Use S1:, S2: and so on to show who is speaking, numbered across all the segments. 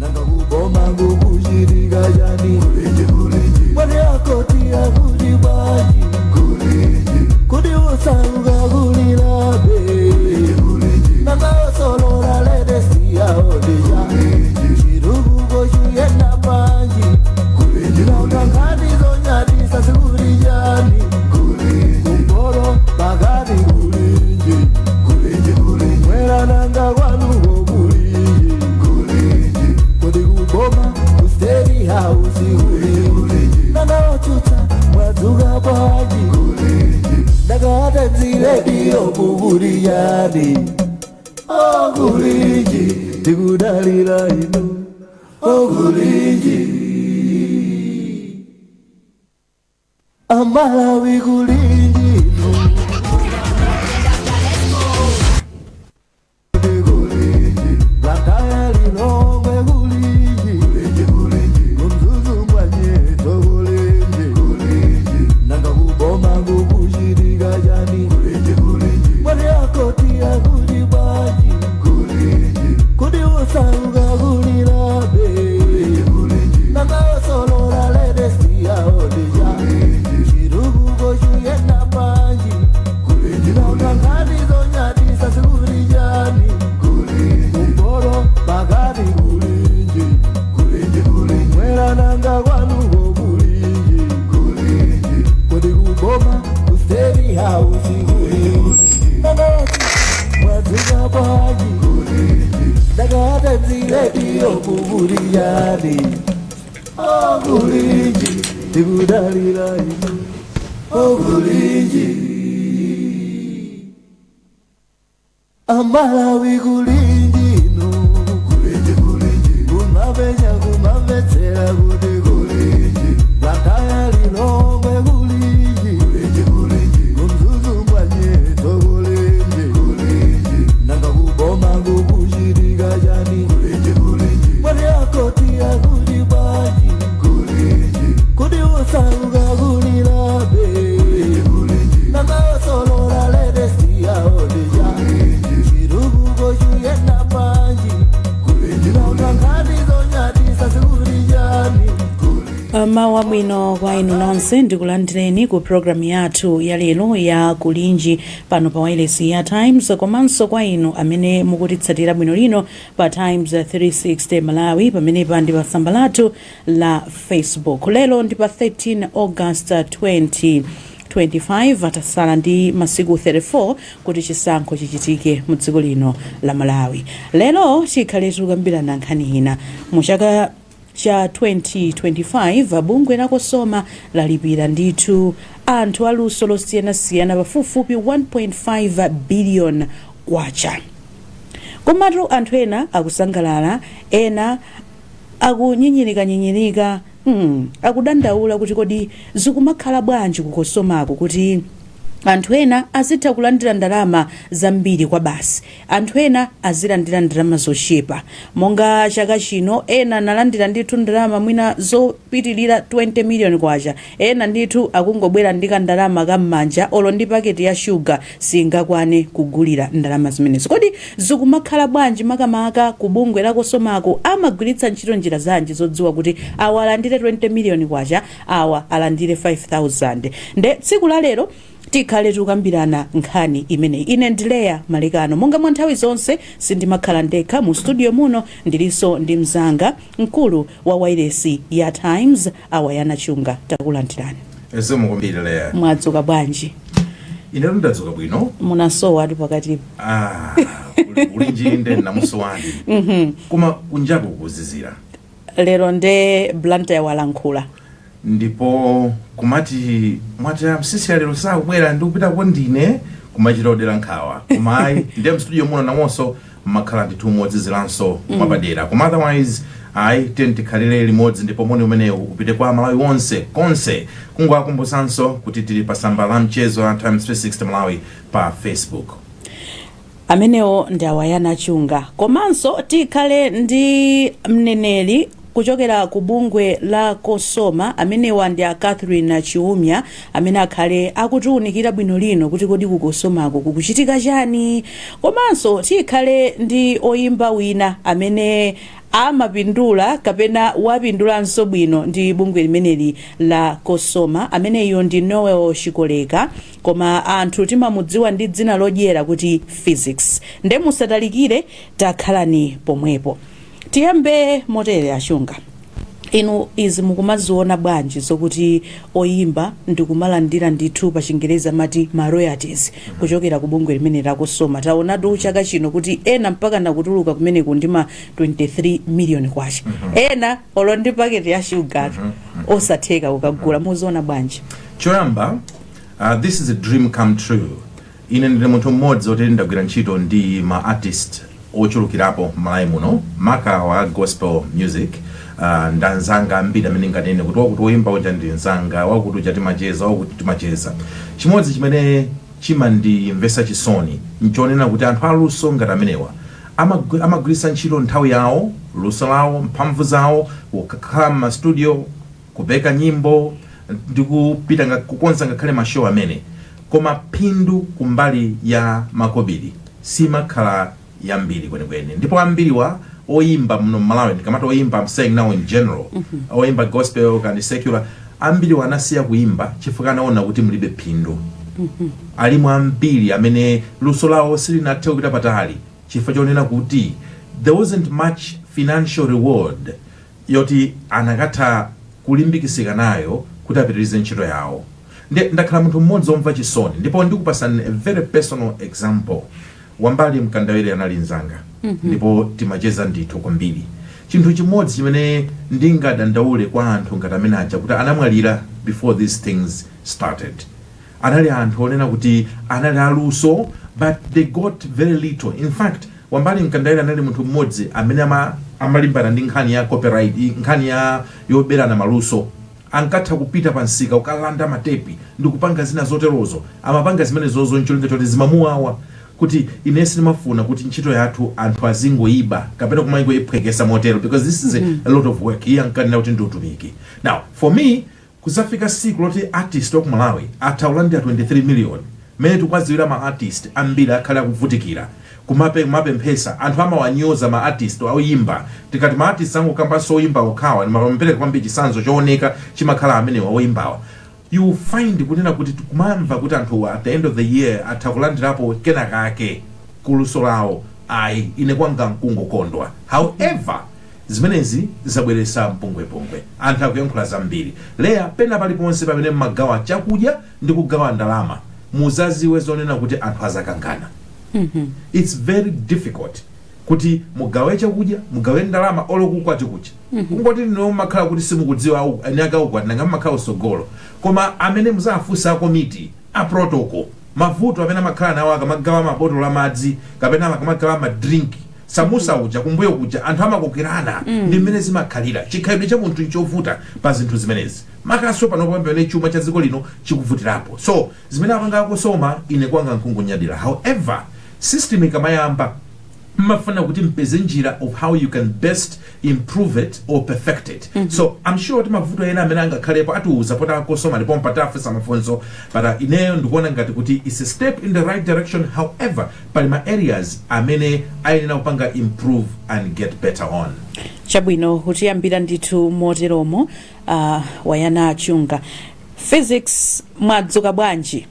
S1: Nanga kuboma kukuchitika chani? Mwati akoti akuti bwanji? Kuti usauka kulilabe? Nanga osolola latest yaodija chitukuko chiyenda bwanji? Nanga nkhani zonyadisa zikuti chani? Kumpoto, pakati kulinji? Mwera nanga kwanuko kulinji? Kodi kuboma ku State House kulinji? Nanga otsutsa mwadzuka bwanji? Nanga Times Radio kukuti chani? Okulinji, tikudalira inu, okulinji. Amalawi kulinji inu? Blantyre, Lilongwe kulinji? Kumzuzu mwanyeto kulinji? Nanga kuboma kukuchitika chani? Mwati akoti akuti bwanji? Kuti usauka kulilabe? Nanga osolola latest yaodija chitukuko chiyenda bwanji? Nanga nkhani zonyadisa zikuti chani? Kumpoto, pakati kulinji? Mwera nanga kwanuko kulinji? Kodi kuboma ku State House kulinji? Nanga mwadzuka bwanji? Nanga Times Radio kukuti chani? Okulinji, tikudalira inu, okulinji. Amalawi kulinji inu? Kumapenya kumamvetsera kuti kulinji? Blantyre, Lilongwe kulinji? Kumzuzu mwanyeto kulinji? Nanga kuboma kukuchitika chani? Mwati akoti akuti bwanji? Kuti usauka kulilabe? Nanga osolola latest yaodija chitukuko chiyenda bwanji? Nanga nkhani zonyadisa zikuti chani?
S2: Mawu abwino kwa inu nonse, ndikulandireni ku programu yathu ya lero ya Kulinji pano pa wailesi ya Times, komanso kwa inu amene mukutitsatira bwino lino pa Times 360 Malawi pamenepa ndi pa tsamba lathu la Facebook. Lero ndi pa 13 August 2025, atasala ndi masiku 34 kuti chisankho chichitike mu dziko lino la Malawi. Lero tikhale tikukambirana nkhani ina. Mu chaka cha 2025 bungwe la Kosoma lalipira ndithu anthu aluso losiyanasiyana pafupifupi 1.5 billion kwacha. Komatu anthu ena akusangalala, ena akunyinyirika, akudandaula kuti kodi zikumakhala bwanji kukosomako kuti anthu ena azitha kulandira ndalama zambiri kwa basi, anthu ena azilandira ndalama zochepa? Monga chaka chino ena analandira ndithu ndalama mwina zopitilira 20 million kwacha, ena ndithu akungobwera ndi kandalama kam'manja, olo ndi paketi ya shuga singakwane kugulira ndalama zimenezo. Kodi zikumakhala bwanji? Makamaka ku bungwe la Kosomako amagwiritsa ntchito njira zanji zodziwa kuti awa alandire 20 million kwacha, awa alandire 5000? Nde tsiku la lero tikhale tikukambirana nkhani imeneyi. Ine ndileya Malekano. Monga mwa nthawi zonse, sindimakhala ndekha mu studio muno, ndilinso ndi mzanga, mkulu wa wailesi ya Times, Awayana Chunga. Takulandirani.
S3: Zikomo kwambiri, Leya.
S2: Mwadzuka bwanji?
S3: Inetu ndadzuka bwino.
S2: Munasowatu pakatipo.
S3: Ah, kulinji nde namusowadi, koma kunjaku kuzizira.
S2: Lero nde Blantyre walankhula.
S3: Ndipo kumati mwati msisi lero sakubwera, ndikupitako ndine kumachita odera nkhawa, koma ayi, ndiye mstudio muno namonso mmakhala ndithu modziziranso mwapadera. Koma otherwise ayi, tiye tikhalire limodzi, ndipo moni umenewu upite kwa Malawi wonse konse. Kungowakumbutsanso kuti tili pa tsamba la mchezo la Times 360 Malawi pa Facebook.
S2: Amenewo ndi Awayana Chunga. Komanso tikhale ndi mneneri kuchokera ku bungwe la Kosoma, amenewa ndi a Catherine Chiumya, amene akhale akutiwunikira bwino lino kuti kodi kukosomako kukuchitika chani. Komanso tikhale ndi oyimba wina amene Amapindula kapena wapindulanso bwino ndi bungwe limeneli la Kosoma. Ameneyo ndi Noel Chikoleka, koma anthu timamudziwa ndi dzina lodyera kuti Phyzix. Nde musatalikire, takhalani pomwepo. Tiyambe motere, Achunga, inu izi mukumaziona bwanji zokuti oyimba ndikumalandira ndithu, pa Chingerezi amati ma royalties, kuchokera ku bungwe limene la Kosoma? Taonatu chaka chino kuti ena mpaka nakutuluka kumeneku ndi ma 23 million kwacha, ena olo ndi paketi ya shugatu osatheka kukagula. Muziona bwanji?
S3: Choyamba, this is a dream come true. Ine ndine munthu mmodzi oti ndagwira ntchito ndi ma artist ochulukirapo m'Malawi muno, maka wa gospel music. Ndanzanga ambiri amene nganene kuti wakuti woyimba uja ndi nzanga, wakuti uja timacheza, wakuti timacheza. Chimodzi chimene chimandimvetsa chisoni nchonena kuti anthu aluso ngati amenewa amagwiritsa ntchito nthawi yawo, luso lawo, mphamvu zawo, kukhala m'mastudio, kupeka nyimbo ndi kupita kukonza ngakhale mashow amene, koma phindu kumbali ya makobiri simakhala yambiri kwenikweni. Ndipo ambiriwa oyimba muno mMalawi, ndikamati oyimba, I'm saying now in general, oyimba gospel kandi secular, ambiriwa anasiya kuyimba chifukwa anaona kuti mulibe phindu. Alimo ambiri amene luso lawo silinathe kupita patali chifukwa chonena kuti there wasn't much financial reward yoti anakatha kulimbikisika nayo kuti apitirize ntchito yawo. Ndakhala munthu mmodzi womva chisoni, ndipo ndikupasani a very personal example. Wambali Mkandawire anali mzanga ndipo timacheza ndithu kwambiri. Chinthu chimodzi chimene ndingadandaule kwa anthu ngati amene aja, kuti anamwalira before these things started. Anali anthu onena kuti anali aluso, but they got very little. In fact, Wambali Mkandawire anali munthu mmodzi amene amalimbana ndi nkhani ya copyright, nkhani ya yoberana maluso. Ankatha kupita pa msika kukalanda matepi ndi kupanga zina zoterozo. Amapanga zimenezozo ncholinga choti zimamuwawa kuti ine sindimafuna kuti ntchito yathu anthu azingoyiba kapena kumangoyiphwekesa motero, because this is a lot of work. Iye ankanena kuti ndi utumiki. Now for me, kuzafika siku loti artist wa ku Malawi atha kulandira 23 million, mmene tikwaziwira ma artist ambiri akhale akuvutikira kumapemphesa, anthu amawanyoza ma artist oyimba. Tikati ma artist, angokambanso oyimba okhawa, ndimamapereka kwambiri chitsanzo chooneka chimakhala amenewa oyimbawa. You find kunena kuti kumamva kuti anthuwa at the end of the year atha kulandirapo kenakake kuluso lawo, ayi, ine kwanga nkungokondwa. However, zimenezi zabweretsa mpungwepungwe, anthu akuyankhula zambiri. Leya, pena paliponse pamene mmagawa chakudya ndi kugawa ndalama, muzaziwe zonena kuti anthu azakangana. It's very difficult kuti mugawe chakudya, mugawe ndalama, olo kukwati kucha. Kungoti ino mmakhala kuti simukudziwa eni ake aukwati, nanga mmakhala usogolo. Koma amene muzafunsa a komiti a protocol, mavuto amene amakhala nawo akamagawa mabotolo amadzi kapena akamagawa madrink, samusa uja kumbuyo kuja, anthu amakokerana. Ndi mmene zimakhalira. Chikhalidwe cha munthu nchovuta pa zinthu zimenezi, makamaka panopo pamene chuma cha dziko lino chikuvutirapo. So zimene apanga a Kosoma, ine kwanga nkungunyadira. However, system ikamayamba, mmafuna kuti mpeze njira of how you can best improve it or perfect it. So I'm sure kuti mavuto ena amene angakhalepo atiuza poti a Kosoma ndipo mpatafunsa mafunso. But ineyo ndikuona ngati kuti it's a step in the right direction. However, pali ma areas amene ayenera kupanga improve and get better on.
S2: Chabwino, kutiyambira ndithu moteromo. Wayana Achunga, Phyzix, mwadzuka bwanji?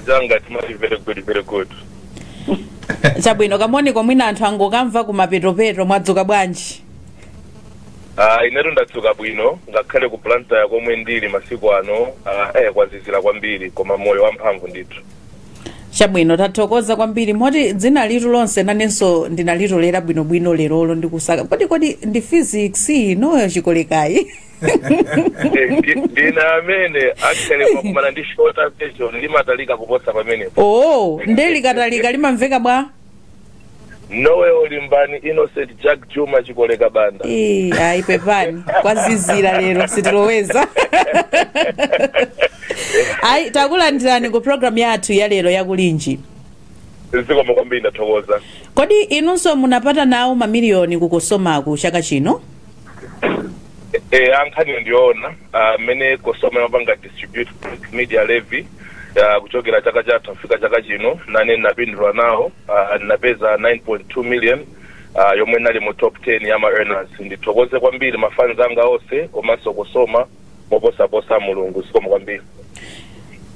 S4: Mzanga timati very good, very good.
S2: Chabwino, kamoni komwina anthu angokamva kumapetopeto. Mwadzuka bwanji?
S4: Ah, inetu ndadzuka bwino, ngakhale ku Blantyre komwe ndili masiku ano kwazizira kwambiri, koma moyo wamphamvu ndithu.
S2: Chabwino, tathokoza kwambiri. Moti dzina litu lonse nanenso ndinalitolera bwinobwino lerolo, ndikusaka kodi ndi Phyzix Noel Chikolekayi?
S4: Ndina amene actually mwakumana ndi shorter version, limatalika kuposa pamenepo.
S2: Oh, nde likatalika limamveka bwa?
S4: Noel Limbani Innocent Jack Juma Chikoleka Banda.
S2: Eh, ayi, pepani, kwazizira lero sitiloweza. Ayi, takulandirani ku program yathu ya lero yakulinji.
S4: Zikomo kwambiri, ndathokoza.
S2: Kodi inunso munapata nawo mamiliyoni ku Kosomaku chaka chino?
S4: Ankhaniyo ndiyoona. Mmene Kosoma imapanga distribute media levy, Kuchokera chaka chatha kufika chaka chino, nane napindula nawo, napeza 9.2 million, yomwe nali mu top 10 ya ma earners. Ndithokoze kwambiri mafans anga onse komanso COSOMA, moposaposa Mulungu. Zikomo kwambiri.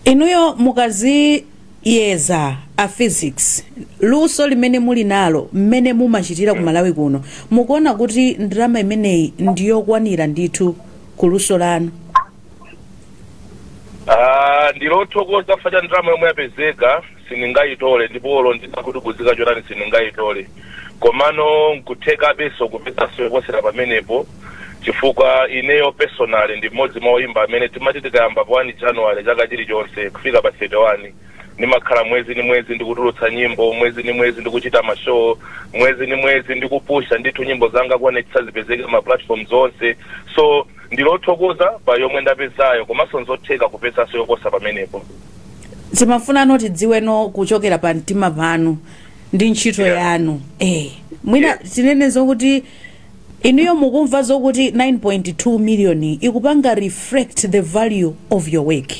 S2: Inuyo mukaziyeza a Phyzix, luso limene muli nalo, mmene mumachitira ku Malawi kuno, mukuona kuti ndalama imeneyi ndiyokwanira ndithu ku luso lanu?
S4: Ah, ndilothokoza fa cha ndalama yomwe yapezeka sindingayitole, ndipo olo ndisakutibuzika chotani sindingayitole. Komano nkuthekabenso kupezanso yoposera pamenepo, chifukwa ineyo personally ndi mmodzi mwa oyimba amene timati tikayamba pa 1 January chaka chilichonse kufika pa 31, ndimakhala mwezi ni mwezi ndikutulutsa nyimbo, mwezi ni mwezi ndikuchita mashow, mwezi ni mwezi ndikupusha ndithu nyimbo zanga kuonetsa zipezeke ma platforms zonse. So ndilothokoza pa yomwe ndapezayo, komanso nzotheka kupezanso yoposa pamenepo.
S2: Timafunano tidziweno kuchokera pa mtima panu ndi ntchito yanu. Mwina tinene zokuti inuyo mukumva zokuti 9.2 million ikupanga reflect the value of your work?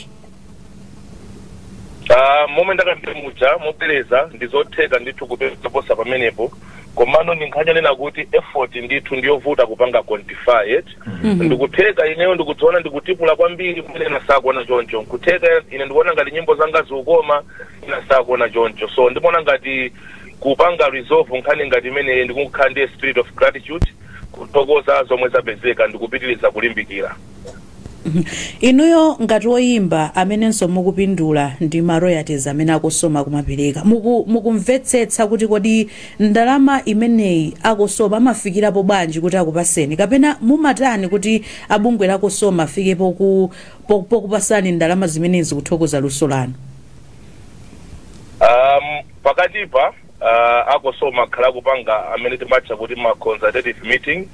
S4: Momwe ndakambira muja mobwereza, ndizotheka ndithu kuposa pamenepo, komano ndinkhanyonena kuti effort ndithu ndiyovuta kupanga quantify it. Ndikutheka ineyo ndikudziona ndikutipula kwambiri, kumene ena sakuona choncho. Nkutheka ine ndikuona ngati nyimbo zanga zikukoma, ina sakuona choncho. So ndimaona ngati kupanga resolve nkhani ngati imeneyi ndikukhala ndi spirit of gratitude, kuthokoza zomwe zapezeka, ndikupitiriza kulimbikira.
S2: Inuyo ngati woyimba amenenso mukupindula ndi ma royalties amene a COSOMA kumapereka, mukumvetsetsa kuti kodi ndalama imeneyi a COSOMA amafikirapo bwanji kuti akupaseni, kapena mumatani kuti abungwe la COSOMA afikepo pokupasani ndalama zimenezi kuthokoza luso lanu?
S4: Pakatipa a COSOMA akhala kupanga amene timatcha kuti ma consultative meeting,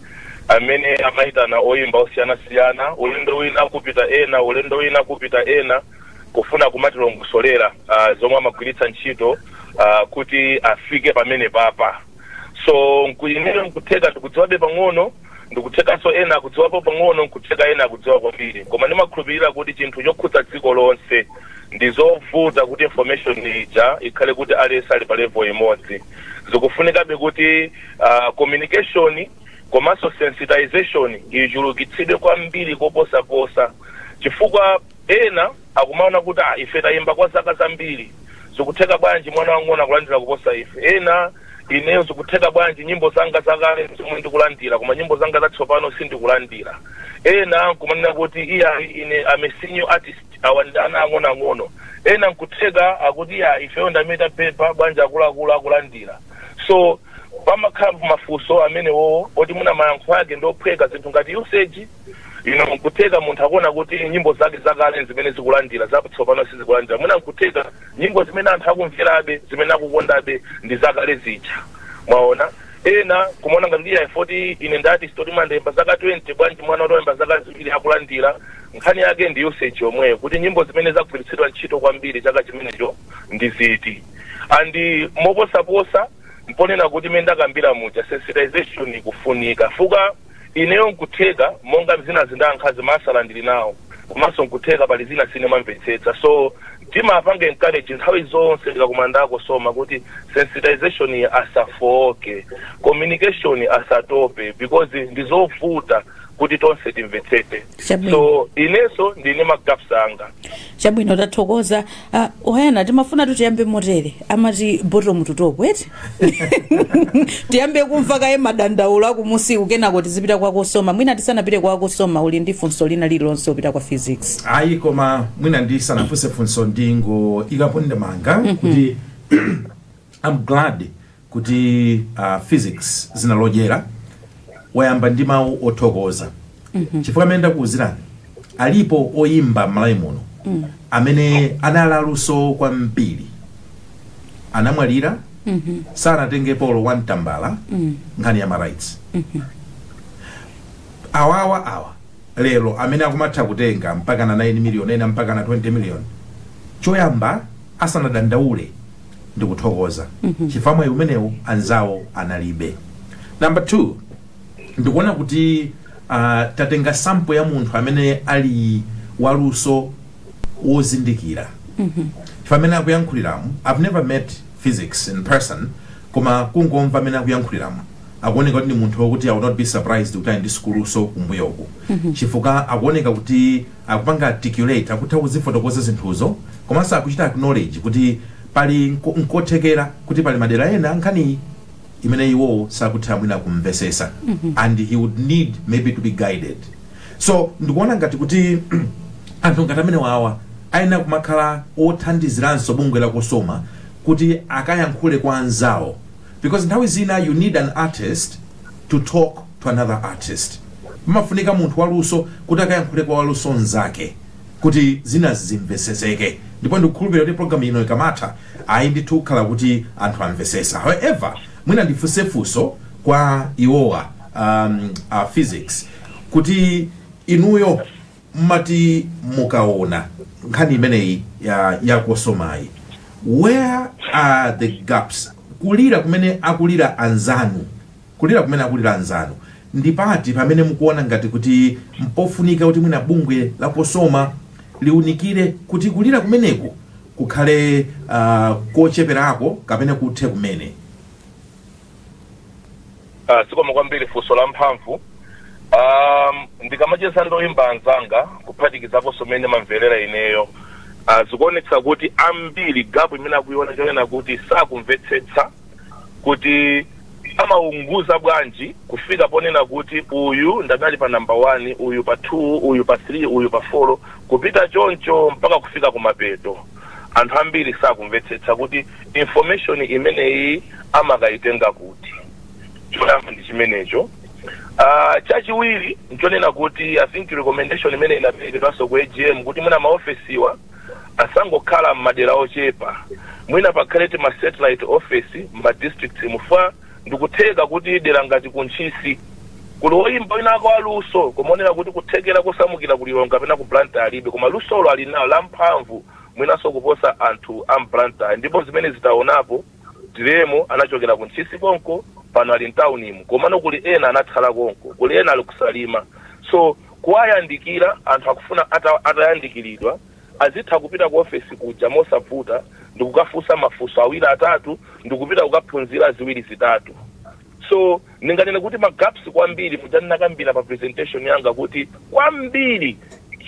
S4: amene amayitana oyimba osiyanasiyana, ulendo wina kupita ena, ulendo wina kupita ena, kufuna kumatilongosolera zomwe amagwiritsa ntchito kuti afike pamene papa. So nkuineyo nkutheka ndikudziwabe pang'ono, ndikuthekanso ena akudziwapo pang'ono, nkutheka ena akudziwa kwambiri, koma ndimakhulupirira kuti chinthu chokhudza dziko lonse ndizovuta kuti information ija ikhale kuti aliyense ali pa level imodzi. Zikufunikabe kuti communication komanso sensitization ichulukitsidwe kwambiri koposaposa, chifukwa ena akumaona kuti, ah, ife tayimba kwa zaka zambiri, zikutheka bwanji mwana wang'ono akulandira kuposa ife? Ena, ineyo zikutheka bwanji nyimbo zanga zakale zomwe ndikulandira, koma nyimbo zanga zatsopano sindikulandira? Ena nkumanena kuti, iya, ine am a senior artist, awa ndi ana ang'onoang'ono. Ena nkutheka akuti, iya, ifeyo ndameta pepa, bwanji akuluakulu akulandira? So pamakhala mafunso amenewowo oti muna mayankho ake ndophweka, zinthu ngati usage ino. Nkutheka munthu akuona kuti nyimbo zake zakale zimene zikulandira, zatsopano sizikulandira. Mwina nkutheka nyimbo zimene anthu akumverabe, zimene akukondabe, ndi zakale zija, mwaona? Ena kumaona ngati, iya, foti ine ndi artist oti mandemba zaka 20, bwanji mwana otoyemba zaka 2 akulandira? Nkhani yake ndi usage yomweyo, kuti nyimbo zimene zagwiritsidwa ntchito kwambiri chaka chimenecho ndi ziti. And moposaposa mponena kuti imene ndakambira muja, sensitization ikufunika fuka. Ineyo nkutheka monga zina zindankhazi masala ndili nawo, komanso nkutheka pali zina sindimamvetsetsa. So timapanga encourage nthawi zonse tikakumana a COSOMA kuti sensitization asafoke, communication asatope, because ndizovuta kuti tonse timvetsetse.
S2: Chabwino.
S4: So inenso ndine ma gaps anga.
S2: Chabwino, tathokoza. Wayana, timafuna tiyambe motere, amati bottom to top eti, tiyambe kumva kaye madandaulo akumusiku, kenako tizipita kwa COSOMA. Mwina tisanapite kwa COSOMA, uli ndi funso lina lililonse upita kwa Phyzix?
S3: Ayi, koma mwina ndisanafunse funso ndingo ikapo ndemanga kuti I'm glad kuti Phyzix zinalodyera wayamba ndi mawu othokoza, chifukwa amene ndakuwuzirani, alipo oyimba m'Malawi muno amene anali aluso kwambiri, anamwalira, sanatenge polo wamtambala nkhani ya ma rights. Awawa awa lero amene akumatha kutenga mpaka na 9 million, ena mpaka na 20 million, choyamba asanadandaule ndikuthokoza, chifukwa mwayi umenewu anzawo analibe. Number 2, ndikuona kuti tatenga sample ya munthu amene ali waluso, wozindikira. Chifukwa amene akuyankhuliramu, I've never met Phyzix in person, koma kungomva amene akuyankhuliramu, akuoneka kuti ndi munthu wokuti I will not be surprised kuti ali ndi sukuluso kumbuyoku, chifukwa akuoneka kuti akupanga articulate, akutha kuzifotokoza zinthuzo, komanso akuchita acknowledge kuti pali nkothekera kuti pali madera ena nkhani imene iwowo sakutha mwina kumvesesa and he would need maybe to be guided. So ndikuona ngati kuti anthu ngati amene wawa ayenera kumakhala othandiziranso bungwe la COSOMA kuti akayankhule kwa anzawo, because nthawi zina you need an artist to talk to another artist. Pamafunika munthu waluso kuti akayankhule kwa waluso mnzake kuti zina zimveseseke. Ndipo ndikukhulupirira kuti program ino ikamatha, ayi ndithu, kukhala kuti anthu amvesesa. However, mwina ndifunsefunso kwa iwowa, Phyzix, kuti inuyo mmati mukaona nkhani imeneyi ya COSOMAyi, where are the gaps? Kulira kumene akulira anzanu, kulira kumene akulira anzanu, ndi pati pamene mukuona ngati kuti mpofunika kuti mwina bungwe la COSOMA liunikire kuti kulira kumeneku kukhale kocheperako kapena kuthe kumene?
S4: Zikomo kwambiri, funso la mphamvu. Ndikamacheza ndoyimba anzanga, kuphatikizaponso mmene mamverera ineyo, zikuonetsa kuti ambiri gap imene akuiona chonena kuti sakumvetsetsa kuti amaunguza bwanji kufika ponena kuti uyu ndamene pa number 1, uyu pa 2, uyu pa 3, uyu pa 4, kupita choncho mpaka kufika kumapeto. Anthu ambiri sakumvetsetsa kuti information imeneyi amakayitenga kuti. Choyamba ndi chimenecho. Chachiwiri nchonena kuti I think recommendation imene inaperekedwanso ku AGM kuti mwina maofesiwa asangokhala m'madera ochepa, mwina pakhale ti ma satellite office m'ma districts mufa. Ndikutheka kuti dera ngati kuNtchisi kuli woyimba wina ako aluso, kumaonera kuti kuthekera kosamukira kuLilongwe kapena ku Blantyre alibe, koma lusolo ali nalo lamphamvu mwinanso kuposa anthu a mBlantyre. Ndipo zimene zitaonapo, Diremo anachokera ku Ntchisi konko, pano ali mtaunimu, komano kuli ena anatsala konko, kuli ena ali kuSalima. So kuwayandikira, anthu akufuna atayandikiridwa, azitha kupita ku ofesi kuja mosavuta ndikukafunsa mafunso awiri atatu, ndikupita kukaphunzira ziwiri zitatu. So ndinganene kuti ma gaps kwambiri mujanakambira pa presentation yanga kuti kwambiri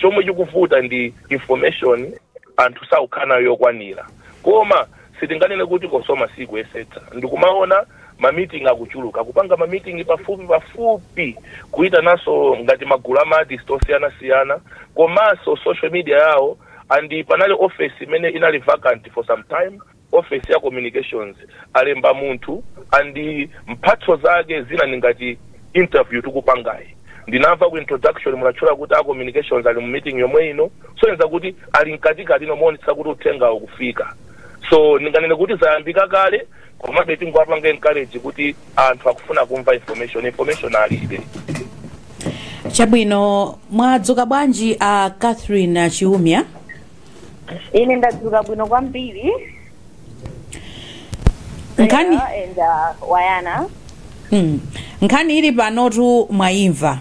S4: chomwe chikuvuta ndi information, anthu sakukhala nayo yokwanira. Koma sitinganene kuti COSOMA sikuyesetsa. Ndikumaona ma meeting akuchuluka, kupanga ma meeting pafupi pafupi, kuitananso ngati magulu ama artist osiyanasiyana, komanso social media yawo. And panali office imene inali vacant for some time, office ya communications, alemba munthu and mphatso zake zina ni ngati interview tikupangayi. Ndinamva ku introduction munatchula kuti a communications ali mu meeting yomwe ino, soyenza kuti ali mkatikati nomuonetsa kuti uthenga ukufika. So ndinganene kuti zayambika kale, komabe tingowapanga encourage kuti anthu akufuna kumva information, information alibe.
S2: Chabwino, mwadzuka bwanji a Catherine Chiumia?
S5: Ine ndadzuka bwino kwambiri.
S2: Nkhani
S5: And wayana.
S2: Nkhani ili panotu mwayimva.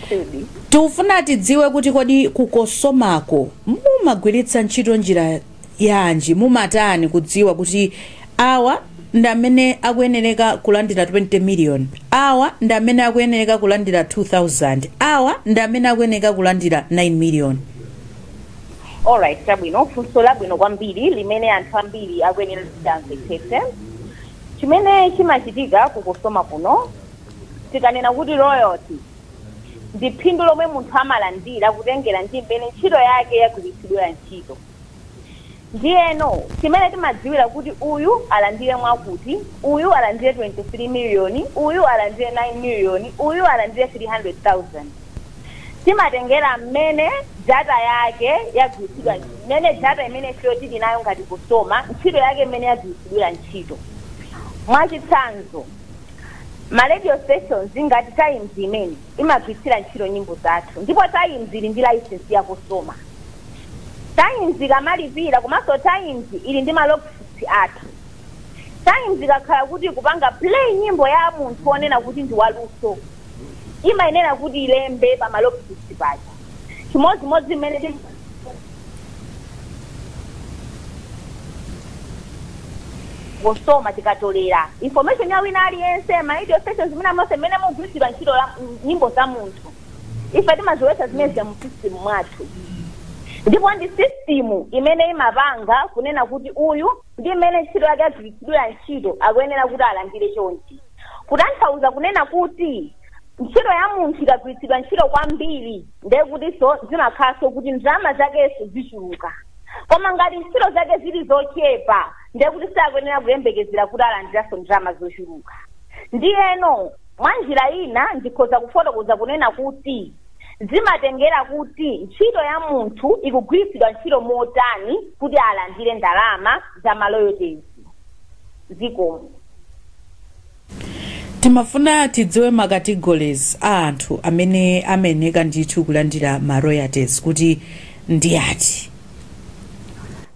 S5: Tudi.
S2: Tikufuna tidziwe kuti kodi kuCOSOMAko mumagwiritsa ntchito njira yanji, mumatani kudziwa kuti awa ndi amene akuyenereka kulandira 20 million, awa ndi amene akuyenereka kulandira 2000, awa ndi amene akuyenereka kulandira 9 million?
S5: Alright, chabwino, funso labwino kwambiri limene anthu ambiri akuyenera kuti amvetsetse. Chimene chimachitika kuCOSOMA kuno, tikanena kuti royalty, ndi phindu lomwe munthu amalandira kutengera ndi mmene ntchito yake yagwiritsidwira ntchito. Ndiyeno chimene timadziwira kuti uyu alandire mwakuti, uyu alandire 23 million, uyu alandire 9 million, uyu alandire 300,000, timatengera mmene data yake yagwiritsidwa, mmene data imene ifeyo tili nayo ngati COSOMA, ntchito yake imene yagwiritsidwira ntchito. Mwachitsanzo, ma radio stations ngati Times imene imagwiritsira ntchito nyimbo zathu, ndipo Times ili ndi license ya COSOMA. Times ikamalipira, komanso Times ili ndi ma logbooks athu, Times ikakhala kuti kupanga play nyimbo ya munthu onena kuti ndi waluso, imayenera kuti ilembe pa ma logbooks paja chimodzimodzi mmene COSOMA tikatolera information ya wina aliyense, ma radio stations mene monse mmene mugwiritsidwa ntchito nyimbo za munthu, ife timaziwesa zimene mu system mwathu. Ndipo ndi system imene imapanga kunena kuti uyu ndi imene ntchito yake agwiritsidwira ntchito, akuyenera kuti alandire chonchi. Kutanthauza kunena kuti ntchito ya munthu ikagwiritsidwa ntchito kwambiri, ndiye kutinso zimakhalanso kuti ndalama zakenso zichuluka. Koma ngati ntchito zake zili zochepa, ndiye kuti sakuyenera kuyembekezera kuti alandiranso ndalama zochuluka. Ndiyeno mwa njira ina ndikhoza kufotokoza kunena kuti zimatengera kuti ntchito ya munthu ikugwiritsidwa ntchito motani kuti alandire ndalama za ma royalties. Zikomo.
S2: Timafuna tidziwe ma categories a anthu amene ameneka ndithu kulandira ma royalties kuti ndi ati.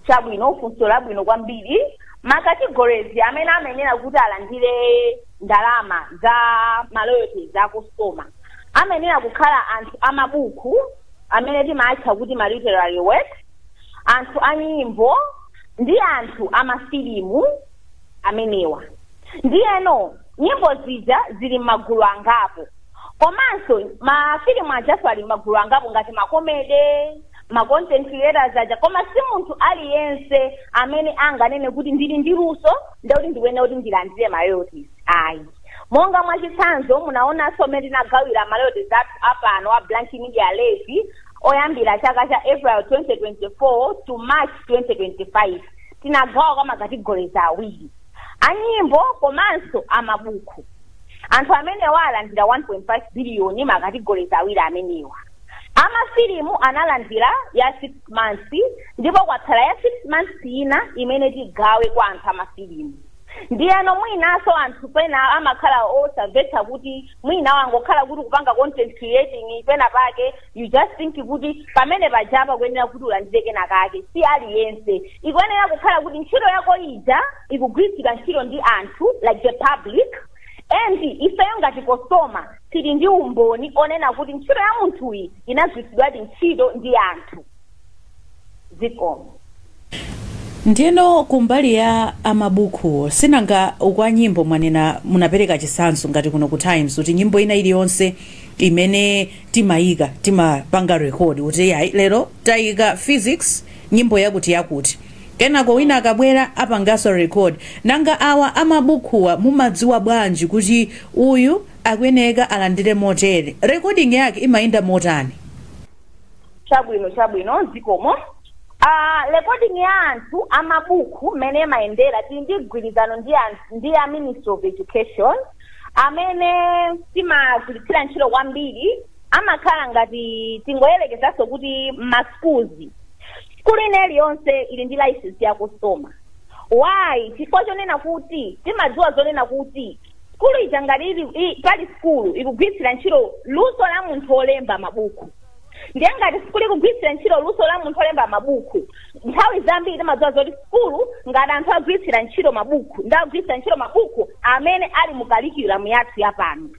S5: Chabwino, funso labwino kwambiri. Ma categories amene amayenera kuti alandire ndalama za ma royalties a COSOMA amayenera kukhala anthu amabuku amene timatcha kuti ma literary works, anthu a nyimbo ndi anthu amafilimu amenewa. Ndiyeno nyimbo zija zili m'magulu angapo, komanso mafilimu ajaso ali m'magulu angapo, ngati ma comedy, ma content creators aja. Koma si munthu aliyense amene anganene kuti ndili ndi luso ndekuti ndikuyenera kuti ndilandire ma royalties, ayi. Monga mwachitsanzo, munaonanso amene tinagawira ma royalties athu apano a blank media levy oyambira chaka cha April 2024 to March 2025, tinagawa kwa ma categories awiri, anyimbo komanso amabuku. Anthu amenewa alandira 1.5 billion, ma categories awiri amenewa. Amafilimu analandira ya 6 months, ndipo kwatsala ya 6 months ina imene tigawe kwa anthu amafilimu. Ndiyeno mwinaso anthu pena amakhala osamvetsa kuti mwina wangokhala kuti kupanga content creating pena pake, you just think kuti pamene pajapa kuyenera kuti ulandire kena kake. Si aliyense. Ikuyenera kukhala kuti ntchito yako ija ikugwiritsidwa ntchito ndi anthu, like the public, and ifeyo ngati COSOMA tili ndi umboni onena kuti ntchito ya munthuyi inagwiritsidwadi ntchito ndi anthu. Zikomo.
S2: Ndiyeno kumbali ya amabukuwo, sinanga kwa nyimbo mwanena, munapereka chitsanzo ngati kuno ku Times kuti nyimbo ina iliyonse imene timayika timapanga record kuti yayi, lero tayika Phyzix nyimbo yakuti yakuti, kenako wina akabwera apanganso record. Nanga awa amabukuwa mumadziwa bwanji kuti uyu akuyeneka alandire motere? Recording yake imayenda motani?
S5: Chabwino, zikomo. Recording ya anthu amabuku mmene imayendera, tili ndi mgwirizano ndi a Ministry of Education amene timagwiritsira ntchito kwambiri. Amakhala ngati tingoyerekezanso kuti ma schools, skulu ina iliyonse ili ndi license ya COSOMA. Why? Chifukwa chonena kuti timadziwa zonena kuti skulu ija ngati pali skulu ikugwiritsira ntchito luso la munthu wolemba mabuku, ndiye ngati skulu ikugwiritsira ntchito luso la munthu olemba mabuku, nthawi zambiri timadziwa zoti skulu ngati anthu agwiritsira ntchito mabuku, ndi agwiritsira ntchito mabuku amene ali mu curriculum yathu yapano.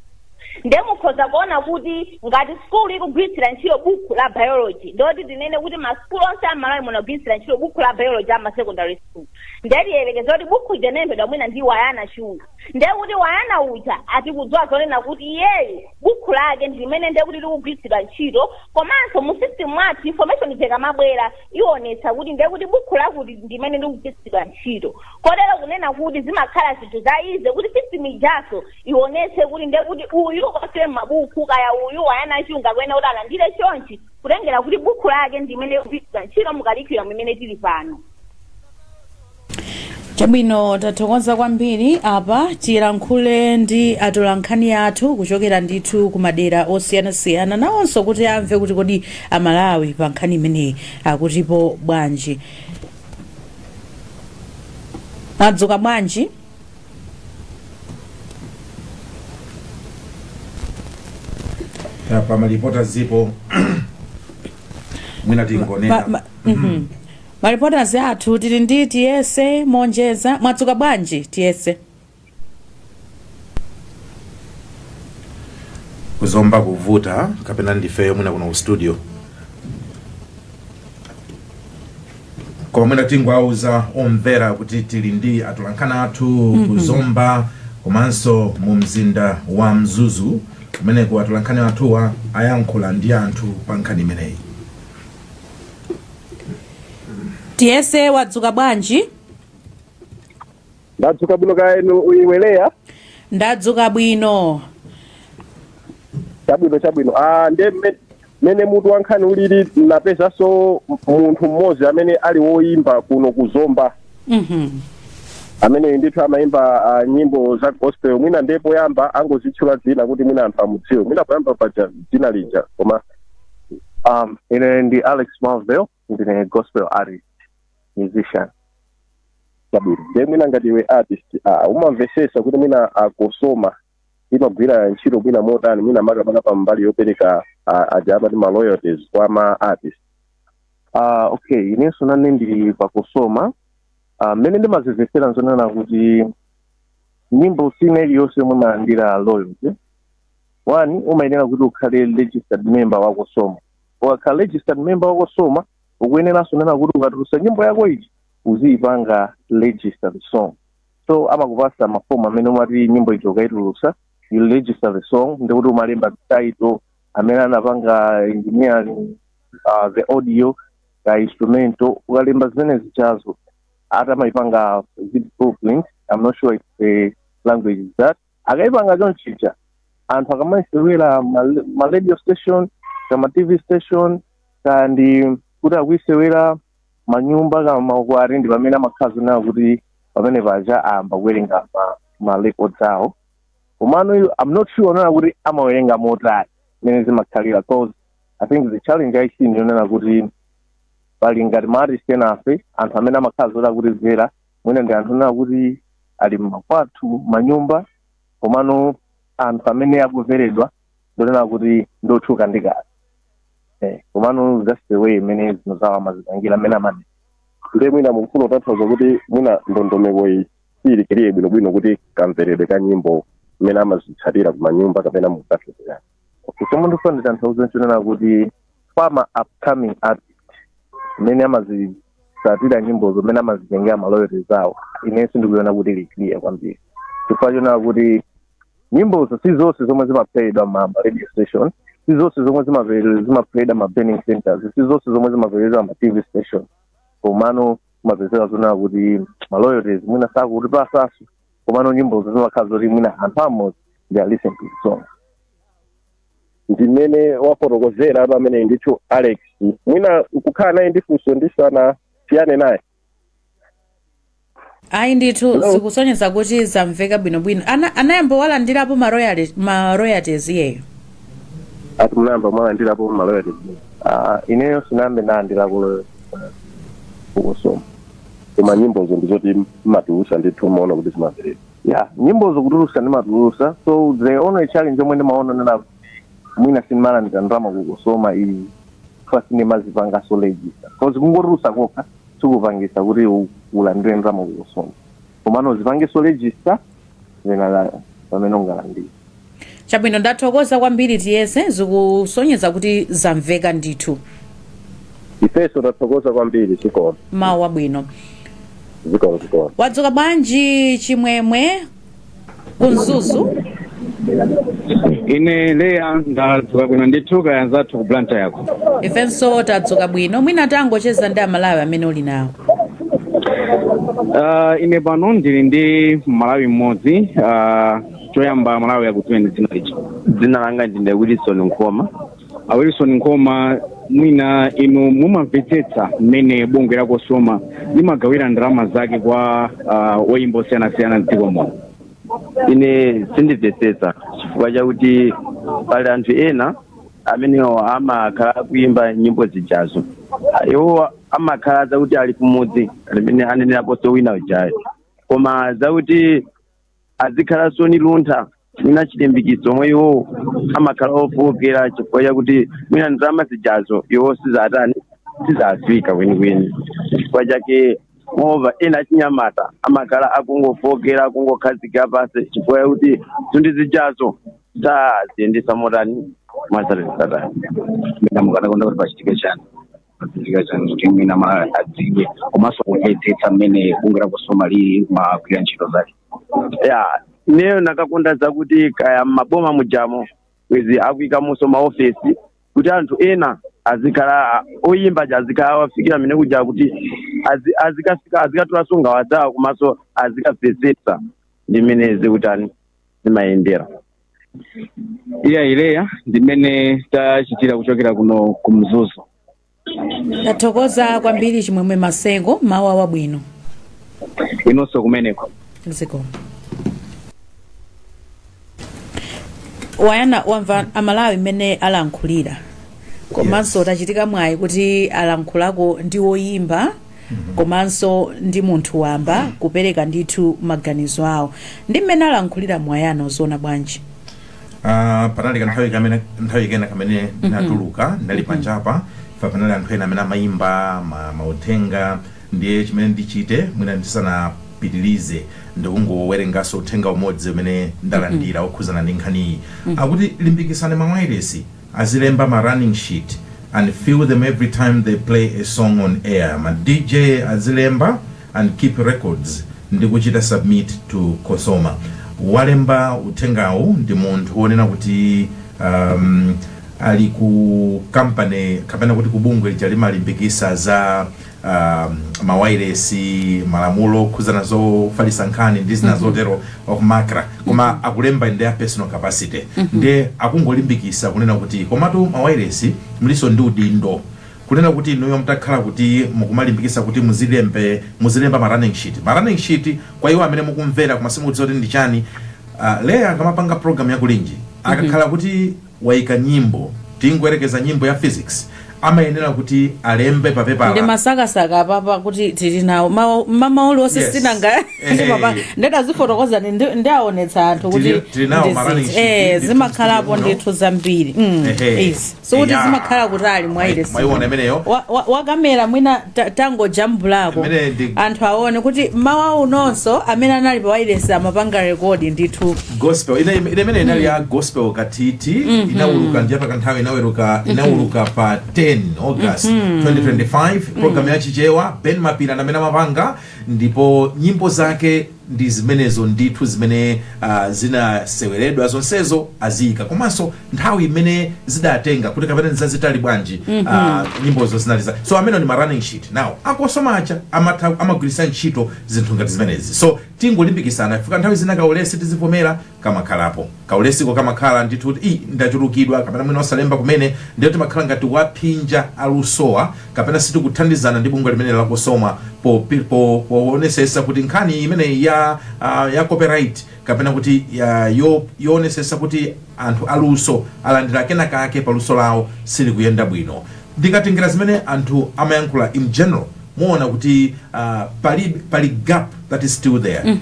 S5: Ndiye mukhoza kuona kuti ngati skulu ikugwiritsira ntchito buku la biology, ndoti tinene kuti masukulu onse amalawi munagwiritsira ntchito buku la biology ama secondary school, ndiye tiyelekeza kuti buku ija inalembedwa mwina ndi Wayana Chunga, ndiye kuti Wayana uja atikudziwa zonena kuti iyeyo buku lake ndi limene ndiye kuti likugwiritsidwa ntchito. Komanso mu system mwathu information ija ikamabwera ionetsa kuti ndiye kuti buku lakuti ndimene likugwiritsidwa ntchito, kotero kunena kuti zimakhala zinthu za easy kuti system ijaso ionetse kuti ndiye kuti uyu ose mabuku kaya uyu Wayana Chunga kuyenera kuti alandire chonchi, kutengera kuti buku lake ndimene likugwiritsidwa ntchito mu curriculum imene tili pano.
S2: Chabwino, tathokoza kwambiri. Apa tilankhule ndi atolankhani athu kuchokera ndithu ku madera osiyanasiyana nawonso kuti amve kuti kodi Amalawi pa nkhani imeneyi akutipo bwanji. Mwadzuka bwanji?
S3: Pa malipota zipo mwina tingonena.
S2: Ma reporters athu tili ndi Tiyese Monjeza. Mwadzuka bwanji, Tiyese?
S3: Kuzomba kuvuta kapena ndifeyo mwina kuno ku studio. Koma mwina tingowauza omvera kuti tili ndi atolankhani athu ku Zomba komanso mu mzinda wa Mzuzu, kumeneko atolankhani athuwa ayankhula ndi anthu pa nkhani imeneyi.
S2: Tiyese, wadzuka bwanji?
S6: Ndadzuka bwino, kaya inu, iwe Leya?
S2: Ndadzuka bwino.
S6: Chabwino, chabwino. Nde mene mutu wa nkhani ulili, napezanso munthu mmodzi amene ali woyimba kuno kuzomba amene ndithu amayimba nyimbo za gospel. Mwina ndiye poyamba angozitchula dzina kuti mwina anthu amudziwe, mwina poyamba paja dzina lija koma
S7: Ine ndi Alex Marvel, ndine gospel artist, musician.
S6: Chabwino. Ndiye mwina ngati iwe artist, umamvesesa kuti mwina a COSOMA imagwira ntchito mwina motani, mwina makamaka pa mbali yopereka aja amati ma royalties kwa ma artist?
S7: Okay, inenso nane ndili pa COSOMA. Mmene ndimazimvesera nzonena kuti nyimbo sina iliyonse yomwe imalandira royalty. One, umayenera kuti ukhale registered member wa COSOMA. Ukakhala registered member wa COSOMA, ukuyeneranso nena kuti ukatulutsa nyimbo yako iji uziyipanga register the song. So amakupasa mafomu amene umati nyimbo iji ukayitulutsa, you register the song, ndikuti umalemba title, amene anapanga engineering, the audio ka instrumental. Ukalemba zimene zichazo, atamayipanga zip blueprint, I'm not sure if the language is that, akayipanga chonchicha, anthu akamayisewera ma radio station kama TV station, kandi kuti akuyisewera manyumba kama maukwati, ndi pamene amakhala zonena kuti pamene paja ayamba kuwerenga ma records awo. Komano I'm not sure onena kuti amawerenga motani mmene zimakhalira, cause I think the challenge I see ndionena kuti pali ngati ma artist enafe, anthu amene amakhala zoti akutimvera mwina ndi anthu onena kuti ali mmakwathu, manyumba, komano anthu amene akumveredwa ndonena kuti ndotchuka ndi kale. Komano that's the way imene zinthu zawo amazipangira amene amane.
S6: Ndiye mwina mukufuna kutanthauza kuti mwina ndondomeko iyi siyilikiriye bwinobwino kuti kamveredwe ka nyimbo mmene amazitsatira kumanyumba, kapena mukutanthauza?
S7: Okay, chomwe ndikufuna nditanthauze nchonena kuti kwa ma upcoming artist, mmene amazitsatira nyimbozo, mmene amazitengera ma royalties awo, inenso ndikuiona kuti ili clear kwambiri, chifukwa chonena kuti nyimbozo si zonse zomwe zimaplayedwa ma radio station, si zonse zomwe zimaplayedwa ma burning centers, si zonse zomwe zimaplayedwa ma TV station. Komano kumapezeka zonena kuti ma royalties mwina sakuti pasaso, komano nyimbozo zimakhala zoti mwina anthu amodzi they are listen to the song.
S6: Ndimene wafotokozera apa amene ndithu Alex. Mwina kukhala naye ndi funso ndisanasiyane naye.
S2: Ayi ndithu.
S6: Hello?
S2: Zikusonyeza kuti zamveka bwinobwino. Anayamba walandirapo ma royalties iyeyo?
S6: Ati munayamba mwalandirapo ma royalties?
S7: Ineyo sinambe ndalandirako royalties ku COSOMA.
S6: Koma nyimbozo ndizoti mmatulusa ndithu, maona kuti zimamverera?
S7: Yeah, nyimbozo kutulusa ndimatulusa. So the only challenge yomwe ndimaona nena kuti mwina sindimalandira ndalama ku COSOMA iyi fa sindimazipangaso register, cause kungotulusa kokha sikupangisa kuti ulandire ndalama ku COSOMA, komano uzipangeso register, then pamene ungalandire.
S2: Chabwino, ndathokoza kwambiri Tiyese, zikusonyeza kuti zamveka ndithu.
S6: Ifenso tathokoza kwambiri, zikomo.
S2: Mawu abwino.
S6: Zikomo, zikomo.
S2: Wadzuka bwanji Chimwemwe ku Mzuzu?
S8: Ine Leya ndadzuka bwino ndithu, kaya anzathu ku Blantyre yako?
S2: Ifenso tadzuka bwino. Mwina tangocheza ndi Amalawi amene uli nawo.
S8: Ine pano ndili ndi Malawi mmodzi. Choyamba Malawi akudziweni dzina lija.
S9: Dzina langa ndine Wilson Nkhoma.
S8: A Wilson Nkhoma, mwina inu mumamvetsetsa mmene bungwe la COSOMA limagawira ndalama zake kwa oyimba osiyanasiyana mdziko muno?
S9: Ine sindimvetsetsa, chifukwa chakuti pali anthu ena amenewo amakhala akuimba nyimbo zijazo, iwo amakhala zakuti ali kumudzi limene aneneraponso wina ujayo, koma zakuti azikhalanso ni luntha, mwina chilimbikitso omwe iwo amakhala ofowokera, chifukwa chakuti mwina ndalama zijazo iwo sizatani, sizafika kwenikweni. Chifukwa chake moreover ena achinyamata amakhala akungofowokera, akungokhazikira pansi, chifukwa chakuti zinthu zijazo saziyendesa motani, mwatsatanetsatane.
S8: Mukanakonda kuti pachitike chani? Chimachitika chani kuti mwina ma adziwe komanso kumvetsetsa mmene bungwe la COSOMA limagwira ntchito zake?
S9: Ya, ineyo nakakonda zakuti kaya maboma mujamo wezi akuyikamonso maofesi kuti anthu ena azikhala oyimba ja azikhala awafikira amene kuja kuti azikafika, azikatulaso ngawa zawo komanso azikamvetsetsa ndi mmene zikutani, zimayendera.
S8: Iya, ileya ndimene tachitira kuchokera kuno ku Mzuzu.
S2: Tathokoza kwambiri, Chimwemwe Maseko, mawu awabwino.
S8: Inonso kumeneko.
S2: Zikomo. Wayana, wamva Amalawi mmene alankhulira, komanso tachitika mwayi kuti alankhulako ndi woyimba komanso ndi munthu wamba, kupereka ndithu maganizo awo ndi mmene alankhulira. Mwayana, uziona bwanji?
S3: Panali kanthawi kamene, nthawi kena kamene ndinatuluka, ndinali panjapa fa, panali anthu ena amene amayimba mauthenga. Ndiye chimene ndichite mwina ndisanapitilize, ndikungowerenganso uthenga umodzi umene ndalandira okhuzana ndi nkhaniyi. Akuti, "Limbikisani mawayilesi azilemba ma running sheet and fill them every time they play a song on air. Ma DJ azilemba and keep records ndi kuchita submit to COSOMA." Walemba uthengawu ndi munthu wonena kuti ali ku company kapena kuti ku bungwe lija limalimbikisa za mawayilesi, malamulo okhuzana zofalitsa nkhani ndi zina zotero, waku MACRA, koma akulemba in their personal capacity. Ndiye akungolimbikisa kunena kuti komatu mawayilesi muliso ndi udindo kunena kuti inuyo mutakhala kuti mukumalimbikisa kuti muzilemba ma running sheet. Ma running sheet, kwa iwo amene mukumvera koma simukudziwa kuti ndi chani, Leya akamapanga program yakulinji, akakhala kuti wayika nyimbo, tingoyerekeza nyimbo ya Physics, amayenera kuti alembe pa
S2: Ndi
S3: pepala.
S2: Masakasaka apapa kuti tili nawo mamauli onse. Sinanga ndedazifotokoza, ndiaonetsa anthu kuti
S3: Tili nawo ma running sheet ndithu
S2: zimakhalapo
S3: studio muno.
S2: Ndithu zambiri. Izi sikuti zimakhala kutali mwaile.
S3: Mwayiona imeneyo?
S2: Wakamera mwina tangojambulako
S3: Imene
S2: anthu aone kuti mawa unonso amene anali pa wireless amapanga record ndithu.
S3: Gospel ine imene inali ya gospel katiti, inawuluka ndiye pakanthawi, inawuluka pa 10 August 2025, program ya Chichewa. Ben Mapira amene amapanga, ndipo nyimbo zake ndi zimenezo ndithu zimene zinaseweredwa zonsezo aziyika, komanso nthawi imene zidatenga kuti kapena nzazitali bwanji nyimbozo zinali za. So amene ndi ma running sheet now, a COSOMA aja amatha amagwiritsa ntchito zinthu ngati zimenezi. So tingolimbikisana fika nthawi zina kaulesi tizivomera kamakhalapo, kaulesiko kamakhala ndithu kuti i ndachulukidwa kapena mwina osalemba kumene, ndiye timakhala ngati waphinja alusowa kapena sitikuthandizana ndi bungwe limene la COSOMA poonesesa kuti nkhani imeneyi ya copyright kapena kuti yoonesesa kuti anthu aluso alandira kena kake paluso lawo silikuyenda bwino. Ndikatengera zimene anthu amayankhula in general, muona kuti pali gap that is still there.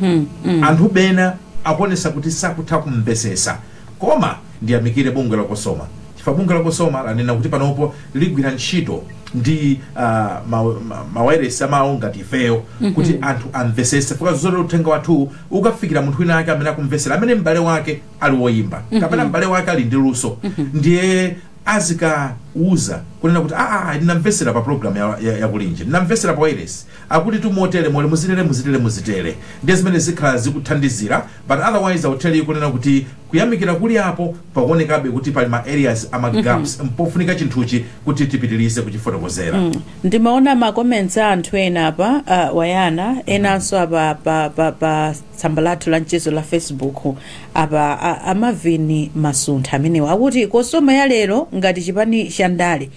S3: Anthu bena akuonesa kuti sakutha kumvesesa, koma ndiyamikire bungwe la COSOMA chifukwa bungwe la COSOMA lanena kuti panopo ligwira ntchito ndi mawayilesi amawo ngati ifeyo kuti anthu amvesese, fuka zoti uthenga wathu ukafikira munthu wina ake amene akumvesera, amene m'bale wake ali woyimba kapena m'bale wake ali ndi luso, ndiye azikauza kunena kuti, "Aa, ndinamvesera pa program ya kulinji, ndinamvesera pa wireless, akuti tumotere mole, muzitere, muzitere, muzitere." Ndiye zimene zikhala zikuthandizira. But otherwise, I will tell you kunena kuti kuyamikira kuli apo, pakuonekabe kuti pali ma areas ama gaps mpofunika chinthuchi kuti tipitirize kuchifotokozera.
S2: Ndimaona ma comments a anthu ena apa, Wayana, enanso apa pa tsamba lathu la mchezo la Facebook apa, Amavini Masuntha amenewa akuti COSOMA ya lero ngati chipani cha ndale.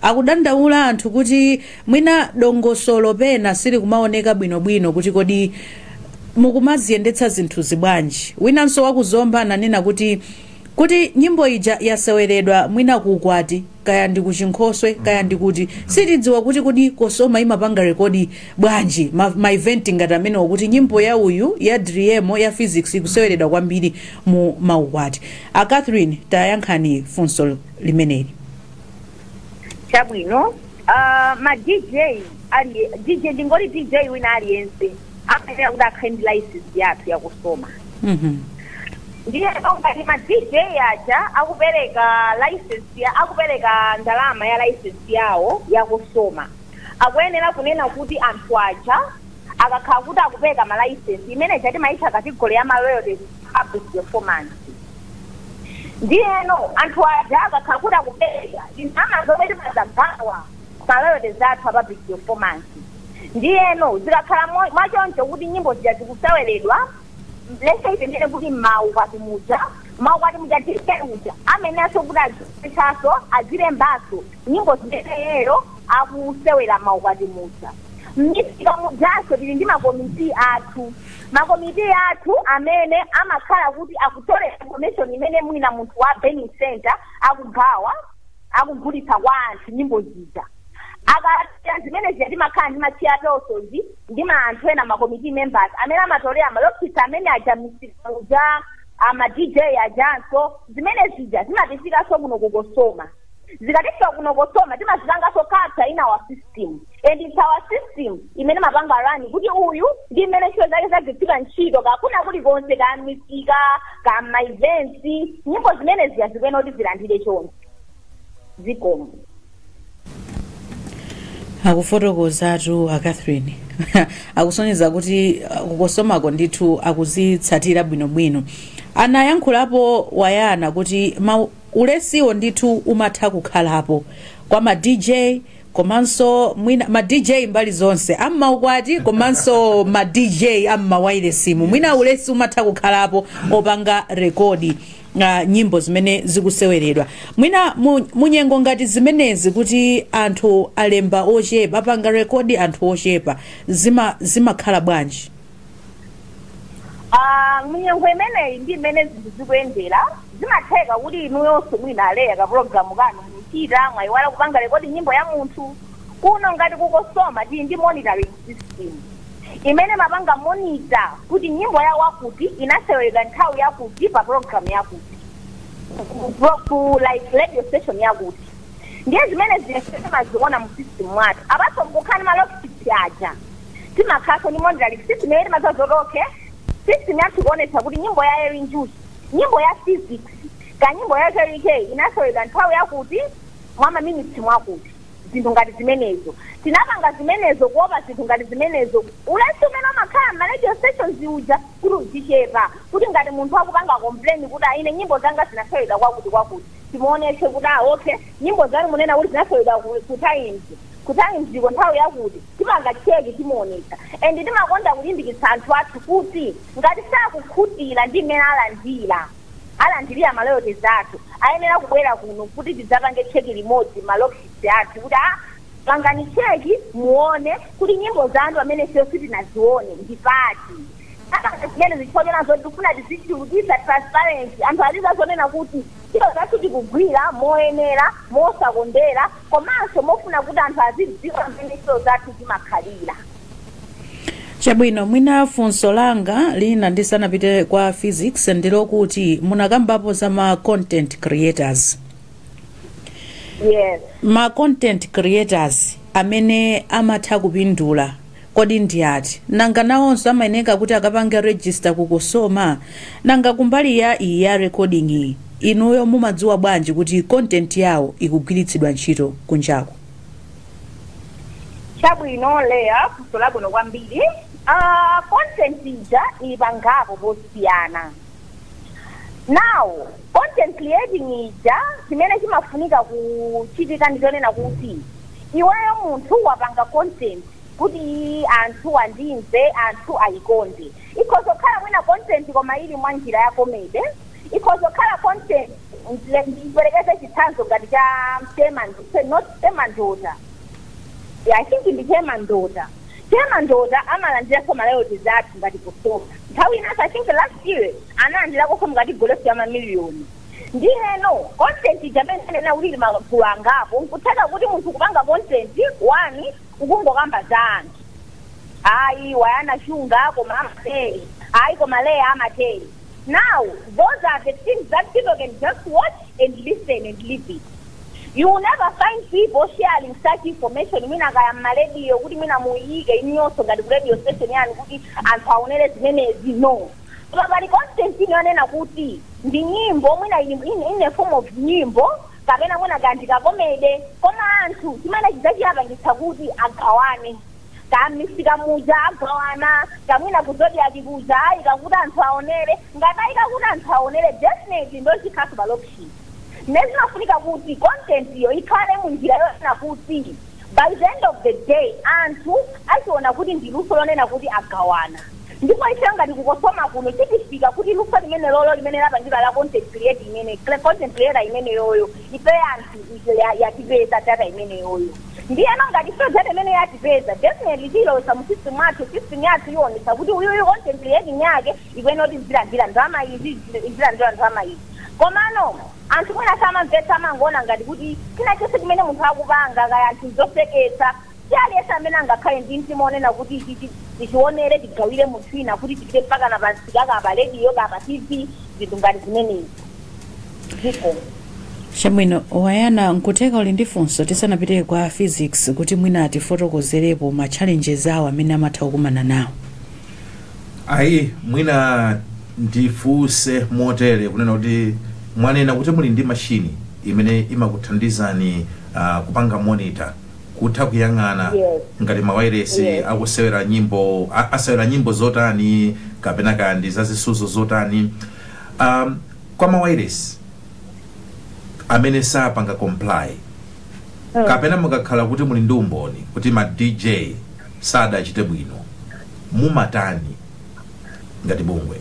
S2: Akudandaula anthu kuti mwina dongosolo pena silikumaoneka bwinobwino, kuti kodi mukumaziyendetsa zinthuzi bwanji? Winanso wakuzomba ananena kuti nyimbo ija yaseweredwa mwina kuukwati, kaya ndi kuchinkhoswe, kaya ndi kuti, sitidziwa kuti kodi COSOMA imapanga record bwanji ma event ngati amenewo, kuti nyimbo ya uyu ya Driemo ya Physics ikuseweredwa kwambiri mu maukwati. A Catherine, tayankhani funso limeneli.
S5: Chabwino. Ma DJ ali DJ, ndingoti DJ wina aliyense amayenera kuti akhale ndi license yathu ya COSOMA. Ndiye ngati ma DJ aja akupereka license ya, akupereka ndalama ya license yawo ya COSOMA, akuyenera kunena kuti anthu aja akakhala kuti akupereka ma license imene timayitcha category ya ma royalties, public performance, ndiyeno anthu aja akakhala kuti akupereka ndalama zomwe timazagawa ma royalties athu a public performance, ndiyeno zikakhala mwachoncho kuti nyimbo zija zikuseweredwa, let's say tinene kuti maukwati muja, maukwati muja DJ uja amenenso kuti aziletsaso, azilembaso nyimbo zimeneyo akusewera maukwati muja. M'misika mujaso tili ndi makomiti athu, makomiti athu amene amakhala kuti akutolera information imene mwina munthu wa burning center akugawa, akugulitsa kwa anthu nyimbo zija. Akatera zimene zija, timakhala ndi ma chairpersons ndi ma anthu ena, ma committee members amene amatolera ma log sheets amene aja misika muja, ama DJ ajanso. Zimene zija zimatifikanso kuno ku COSOMA. Zikatifika kuno COSOMA, timazipanganso capture in our system, and it's our system imene mapanga run kuti uyu ndi mmene ntchito zake zagwiritsidwa ntchito kakuna kulikonse, kamisika, kama events, nyimbo zimene zija zikuyenera kuti zilandire chonse. Zikomo.
S2: Akufotokozatu a Catherine, akusonyeza kuti ku COSOMAko ndithu akuzitsatira bwinobwino. Anayankhulapo wayana kuti ulesiwo ndithu umatha kukhalapo kwa ma DJ, komanso mwina ma DJ mbali zonse, am'maukwati komanso ma DJ am'mawailesimu, mwina ulesi umatha kukhalapo opanga record nyimbo zimene zikuseweredwa. Mwina munyengo ngati zimenezi kuti anthu alemba ochepa, apanga record anthu ochepa, zimakhala bwanji?
S5: Ah, munyengo imeneyi ndi imene zinthu zikuyendera, zimatheka kuti inuyonso mwina aleya kapulogalamu kanu muchita mwayiwala kupanga record nyimbo ya munthu. Kuno ngati ku COSOMA tili ndi monitoring system imene mapanga monitor kuti nyimbo ya wakuti inaseweredwa nthawi yakuti pa program yakuti ku like radio station yakuti. Ndiye zimene timaziona mu system mwathu. Apaso mkukhani ma log sheets aja, timakhaso ndi monitoring system imene timaziwa zoti okay, system yathu ikuonetsa kuti nyimbo ya Erin Juice, nyimbo ya Physics ka nyimbo ya KK inaseweredwa nthawi yakuti mwa maminitsi mwakuti. Zinthu ngati zimenezo tinapanga zimenezo kuopa zinthu ngati zimenezo, ulesi umene umakhala ma radio stations uja kuti uzichepa, kuti ngati munthu akupanga complain kuti aine nyimbo zanga zinaseweredwa kwakuti kwakuti, timuonetse kuti ah, okay, nyimbo zanu munena kuti zinaseweredwa ku Times, ku Times iko nthawi yakuti, tipanga check, timuonetsa. And timakonda kulimbikitsa anthu athu kuti ngati sakukhutira ndi mmene alandirira ma royalties athu, ayenera kubwera kuno kuti tidzapange check limodzi ma log sheets athu, kuti ah, pangani check muone kuti nyimbo zanu amene ife sitinazione ndipati. Apanga zimene zichifukwa nazo tikufuna tizichulukitsa transparency, anthu azizazonena kuti ntchito zathu tikugwira moyenera, mosakondera, komanso mofuna kuti anthu azidziwa mmene ntchito zathu zimakhalira.
S2: Chabwino, mwina funso langa lina ndisanapite kwa Physics ndilokuti munakambapo za ma content creators.
S5: Yes.
S2: Ma content creators amene amatha kupindula kodi ndi ati? Nanga nawonso amayeneka kuti akapange register ku COSOMA? Nanga kumbali ya iyi ya recording iyi, inuyo mumadziwa bwanji kuti content yawo ikugwiritsidwa ntchito kunjaku?
S5: Chabwino Leya, funso labwino kwambiri. Content ija ili pangapo posiyana. Now, content creating ija, chimene chimafunika kuchitika ndichonena kuti iweyo munthu wapanga content kuti anthu andimve, anthu ayikonde. Ikhoza kukhala mwina content koma ili mwa njira ya comedy. Ikhoza kukhala content, ndiperekeze chitsanzo ngati cha Chairman, not Chairman Daughter. Yeah, I think ndi Chairman Daughter. Chairman Daughter amalandiranso ma royalties athu ngati COSOMA. Nthawi inanso, I think last year, analandirako ngati golosi ya mamiliyoni. Ndiyeno content ija amene nena kuti ili magulu angapo, nkutheka kuti munthu kupanga content one ukungokamba za anthu, ayi wayana chunga koma amatere, ayi koma Leya amatere. Now those are the things that people can just watch and listen and leave it. You will never find people sharing such information mwina kaya mmarediyo, kuti mwina muyike inyonso ngati ku radio station yanu kuti anthu aonere zimenezi, no. Koma pali content ino yonena kuti ndi nyimbo, mwina ili in a form of nyimbo kapena mwina kandi ka comedy, koma anthu chimene chidzachiyapangitsa kuti agawane kamisika muja, agawana kamwina ku Zodiak kuja, ayika kuti anthu aonere. Ngati ayika kuti anthu aonere, definitely ndochikhaso pa log sheet. Nezimafunika kuti content iyo ikhale munjira yonena kuti by the end of the day anthu achiona kuti ndi luso lonena kuti agawana. Ndipo ife ngati ku COSOMA kuno titifika kuti luso limene lolo limene lapangidwa la content create imene content creator imene yoyo, ife anthu ife yatipeza data imene yoyo. Ndiyeno ngati ife data imene yatipeza, definitely tiyilowesa mu system mwathu. System yathu iwonesa kuti uyuyu content creating yake ikuyenera kuti zilandira ndalama izi, zilandira ndalama izi. Komano anthu mwina samamvetsa, amangoona ngati kuti china chonse chimene munthu akupanga, kaya anthu zoseketsa, si aliyense amene angakhale ndi mtima onena kuti ichi tichionere, tigawire munthu wina kuti tipite mpaka na pansika, kapa radio, kapa TV, zinthu ngati zimenezi ziko.
S2: Chabwino, Wayana, nkutheka uli ndi funso tisanapite kwa Phyzix kuti mwina atifotokozerepo ma challenges awo amene amatha kukumana nawo.
S3: Ayi, mwina ndifunse motere, kunena kuti mwanena kuti muli ndi mashini imene imakuthandizani kupanga monitor, kutha kuyang'ana ngati mawayiresi akusewera nyimbo, asewera nyimbo zotani kapena kandi zazisuzo zotani. Kwa mawayiresi amene sapanga comply, kapena mukakhala kuti muli ndi umboni kuti ma DJ sadachite bwino, mumatani ngati bungwe?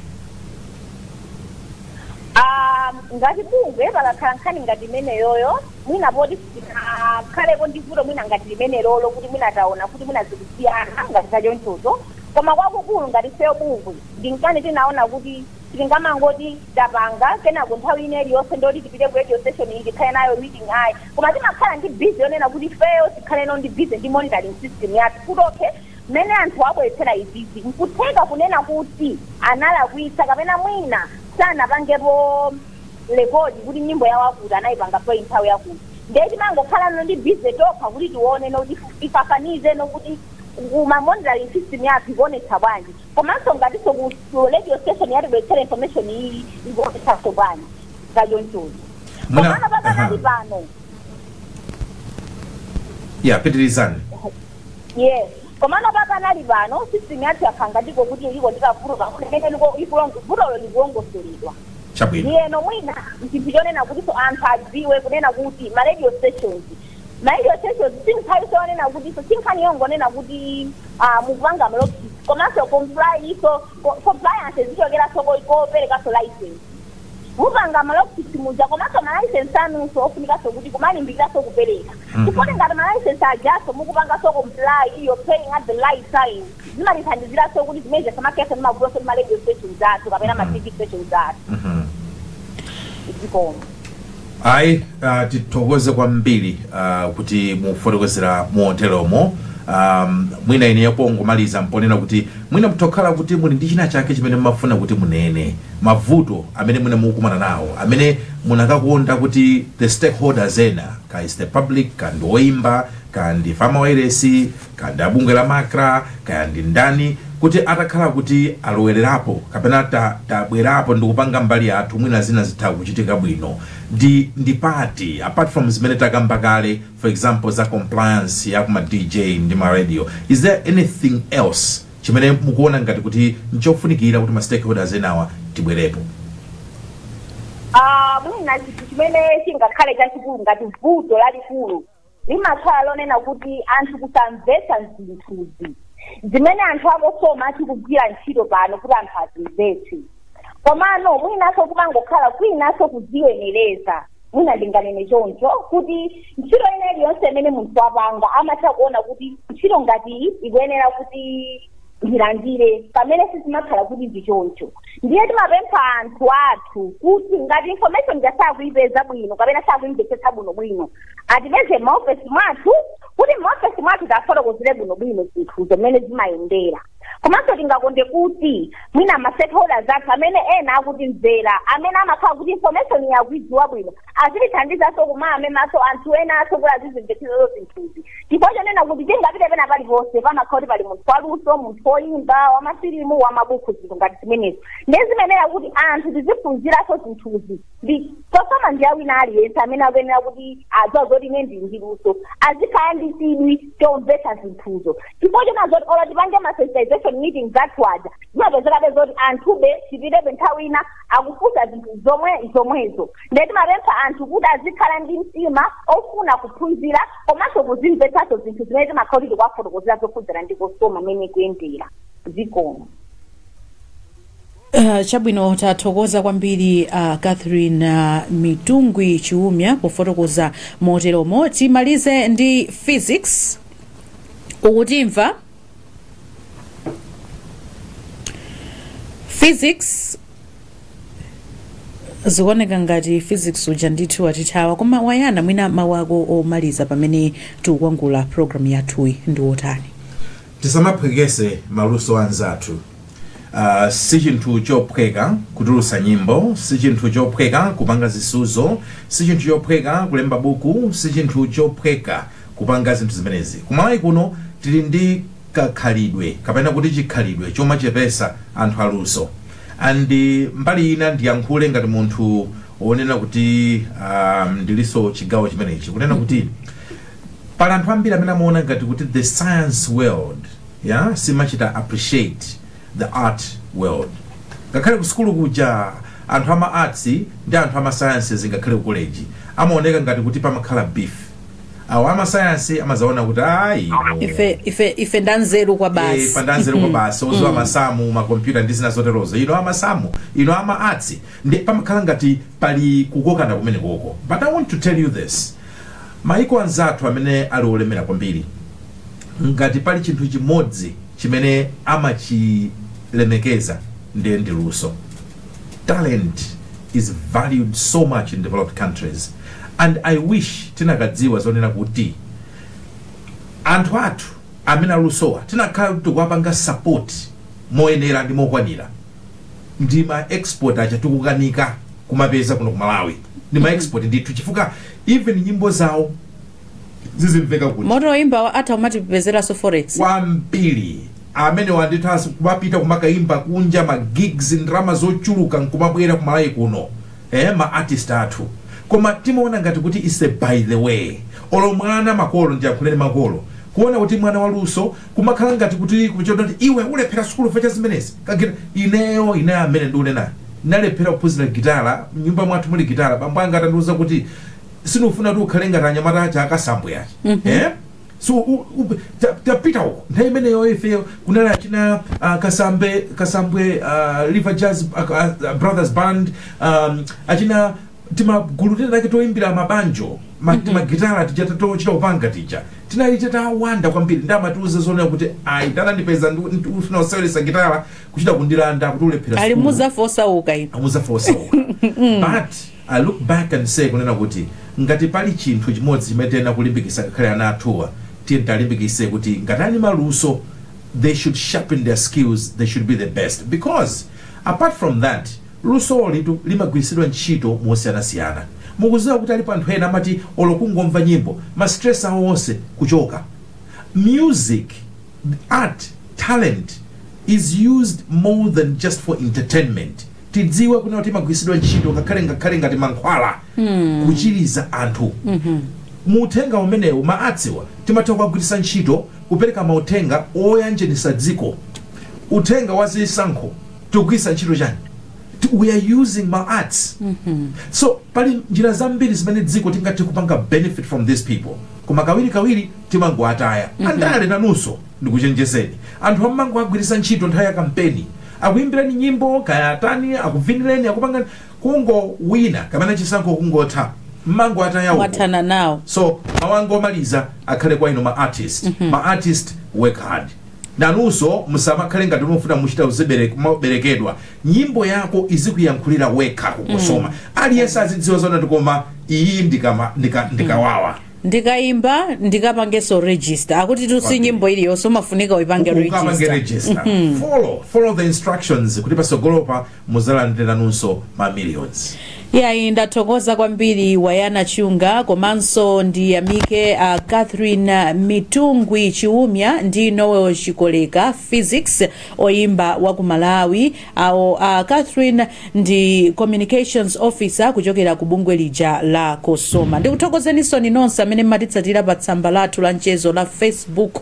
S5: Ah, ngati bungwe pakakhala nkhani ngati imeneyoyo, mwina poti sitinakhaleko ndi vuto mwina ngati limene lolo kuti mwina taona kuti mwina zikusiyana ngati zachonchozo, koma kwakukulu ngati ifeyo bungwe ndinkani tinaona kuti sitingamangoti tapanga, kenako nthawi ine iliyonse ndoti tipite ku radio station iyi, tikhale nayo meeting, ayi. Koma timakhala ndi busy yonena kuti ifeyo tikhaleno ndi busy ndi monitoring system yathu kuti okay, mmene anthu abweretsera izizi, nkutheka kunena kuti analakwitsa kapena mwina sanapangepo record kuti nyimbo yawo akuti anayipanga play nthawi yakuti. Ndiye timangokhala no ndi busy tokha kuti tione nokuti tifafanize nokuti kuma monitoring system yathu ikuonetsa bwanji, komanso ngatinso ku radio station yatibweretsera information iyi ikuonetsanso bwanji kachonchozo. Komano pakanali pano
S3: Ya, pitirizani.
S5: Yes, komano pakanali pano system yathu yakhala ngatiko kuti iliko ndikavuto pakuti imene vutolo likulongosoledwa. Ndiyeno mwina chinthu chonena kuti so anthu adziwe kunena kuti ma radio stations si nthawi sonena kuti so si nkhani yongonena kuti mukupanga ma log sheet, komanso comply, so compliance zichokera so koperekanso license. Mupanga ma log sheet muja, komanso ma license anunso ofunikanso kuti kumalimbikiraso kupereka, chifukwa ngati ma license ajaso mukupangaso comply, you're paying at the right time, zimatithandiziraso kuti zimene zasamakhaso ndi mavuto ndi ma radio stations athu kapena ma TV stations athu. Zikomo.
S3: Ayi, tithokoze kwambiri kuti mufotokozera moteromo. Mwina ine pongomaliza mponena kuti mwina mutokhala kuti muli ndi china chake chimene mumafuna kuti munene, mavuto amene mwina mukumana nawo amene munakakonda kuti the stakeholders ena, ka is the public, kandi oimba, kandi fama wairesi, kandi abungwe la MACRA, kaya ndi ndani, kuti atakhala kuti alowererapo kapena tabwerapo ndikupanga mbali yathu, mwina zina zitha kuchitika bwino, ndi pati, apart from zimene takamba kale, for example za compliance ya kuma DJ ndi ma radio, is there anything else chimene mukuona ngati kuti nchofunikira kuti ma stakeholders enawa tibwerepo?
S5: Ah, mwina chinthu chimene chingakhale chachikulu ngati vuto lalikulu limakhala lonena kuti anthu kusamvetsa zinthuzi zimene anthu a COSOMA tikugwira ntchito pano kuti anthu azimvetse. Komano mwinanso kumangokhala kwinanso kuziyenereza, mwina ndinganene choncho, kuti ntchito ina iliyonse imene munthu wapanga amatha kuona kuti ntchito ngati iyi ikuyenera kuti ndilandire, pamene sizimakhala kuti ndi choncho. Ndiye timapempha anthu athu kuti ngati information jasakuyipeza bwino kapena sakuyimvetsetsa bwinobwino, atipeze m'maofesi mwathu kuti m'maofesi mwathu tafotokozere bwinobwino zinthu zimene zimayendera. Komanso tingakonde kuti mwina ma stakeholders athu amene ena akutimvera, amene amakhala kuti information yakuidziwa bwino, azitithandizanso kumaamenanso anthu enanso kuti azizimvetsetsa zinthuzi, chifukwa chonena kuti tingapite pena paliponse pamakhala kuti pali munthu waluso, munthu woyimba, wamafilimu, wamabuku, zinthu ngati zimenezo. Ndiye zimenera kuti anthu tiziphunziranso zinthuzi. Ndi COSOMA ndi awina aliyense amene akuyenera kuti adziwa zoti ine ndili ndi luso, azikhala ndi chidwi chomvetsa zinthuzo, chifukwa chona zoti olo tipange ma sensitization meetings athu aja, zimapezekabe zoti anthube tipitebe nthawi ina akufunsa zinthu zomwe zomwezo. Ndiye timapempha anthu kuti azikhala ndi mtima ofuna kuphunzira komanso kuzimvetsanso zinthu zimene timakhala kuti tikuwafotokozera zokhudzana ndi COSOMA amene kuyendera. Zikomo.
S2: Chabwino, tathokoza kwambiri Catherine Mitungwi Chiumya pofotokoza moteromo. Timalize ndi Physics. Ukutimva, Physics? Zikuoneka ngati Physics uja ndithu watithawa. Koma Wayana, mwina mawu ako omaliza pamene tikukwangula program yathuyi ndi wotani?
S3: Tisamaphwekese maluso anzathu. Si chinthu chophweka kutulusa nyimbo, si chinthu chophweka kupanga zisuzo, si chinthu chophweka kulemba buku, si chinthu chophweka kupanga zinthu zimenezi. Kumalawi kuno tili ndi kakhalidwe kapena kuti chikhalidwe chomachepesa anthu aluso. And mbali ina ndiyankhule ngati munthu wonena kuti ndilinso chigawo chimenechi, kunena kuti pali anthu ambiri amene amaona ngati kuti the science world, yeah, simachita appreciate the art world. Ngakhale ku sukulu kuja, anthu ama arts ndi anthu ama sciences, ngakhale ku college, amaoneka ngati kuti pamakhala beef. Awo ama science amazaona kuti ayi,
S2: Ife ndanzeru kwa basi.
S3: Pandanzeru kwa basi, oziwa masamu, makompyuta ndi zina zoterozo. Ino amasamu, ino ama arts, ndi pamakhala ngati pali kukokana kumene koko. But I want to tell you this: maiko anzathu amene ali olemera kwambiri, ngati pali chinthu chimodzi chimene amachilemekeza, ndiye ndi luso. Talent is valued so much in developed countries, and I wish tinakadziwa zonena kuti anthu athu amene alusowa tinakhala kuti tikuwapanga support moyenera ndi mokwanira, ndi ma export aja tikukanika kumapeza kuno ku Malawi, ndi ma export ndithu, chifukwa even nyimbo zawo zizimveka kuti
S2: Moto oyimba atha kumatipezeranso forex.
S3: Kwambiri. Amene wandithu kumapita kumakayimba kunja, ma gigs, ndalama zochuluka nkumabwera ku Malawi kuno, ma artist athu. Koma timaona ngati kuti is a by the way. Olo mwana, makolo, ndiyankhuleni makolo, kuona kuti mwana waluso kumakhala ngati kuti kuchota kuti iwe ulephera sukulu facha zimenezi kagita. Ineyo amene ndikunena, nalephera kuphunzira gitala. Mnyumba mwathu muli gitala. Bambo anga atandiuza kuti sinufuna kuti ukhale ngati anyamata acha akasambwe acha, eh? So tapita uko. Nthawi imeneyo ife kunali achina Kasambe, Kasambwe River Jazz Brothers Band, achina timagulu tinake toyimbira mabanjo, timagitala tija tochita kupanga tija, tinali titawanda kwambiri. Ndi amatiuza zonena kuti ayi, ndanandipeza ndikufuna kuseweretsa gitala, kuchita kundilanda kuti ulephera
S2: Ali
S3: sukulu.
S2: Muzafa osauka inu.
S3: Amuzafa osauka. But I look back and say kunena kuti ngati pali chinthu chimodzi chimene tiyenera kulimbikitsa, ngakhale ana athuwa, tiye talimbikitse kuti ngati ali maluso, they should sharpen their skills, they should be the best, because apart from that, lusoli tu limagwiritsidwa ntchito mosiyanasiyana. Mukuziwa kuti alipo anthu ena amati olo kungomva nyimbo, ma stress awo onse kuchoka. Music, art, talent is used more than just for entertainment. Tidziwe kunena kuti imagwiritsidwa ntchito ngakhale ngati mankhwala kuchiriza anthu. Muuthenga umenewu, ma arts wa timatha kuwagwiritsa ntchito kupereka mauthenga oyanjanisa dziko. Uthenga wa zisankho tikugwiritsa ntchito chani? We are using ma arts. So pali njira zambiri zimene dziko tingathe kupanga benefit from these people, koma kawirikawiri timangoataya. Andale nanunso ndikuchenjezeni, anthu ammangoagwiritsa ntchito nthawi ya kampeni, akuimbirani nyimbo, kaya atani, akuvinireni, akupangani, kungowina kapena chisankho kungotha, mmangoataya uko.
S2: Mwathana nawo.
S3: So mawu anga omaliza akhale kwa inu ma artist. Ma artist, work hard. Nanunso musamakhale ngati mufuna muchita kumaberekedwa. Nyimbo yako izikuyankhulira wekha. Ku COSOMA aliyense azidziwa zona kuti koma iyi ndikawawa.
S2: Ndikayimba ndikapangenso register, akuti tusi
S3: Kwambiri.
S2: nyimbo iliyonse umafunika uipange
S3: Ukapange
S2: register.
S3: register, follow the instructions kuti pasogolopa muzalandira nanunso ma millions.
S2: Yayi, ndathokoza kwambiri Wayana Chunga, komanso ndiyamike Catherine Mitungwi Chiumya ndi Noel Chikoleka Physics, oyimba wa ku Malawi awo. Catherine ndi communications officer kuchokera ku bungwe lija la Kosoma. Ndikuthokozeninso nonse amene mmatitsatira pa tsamba lathu la mchezo la Facebook,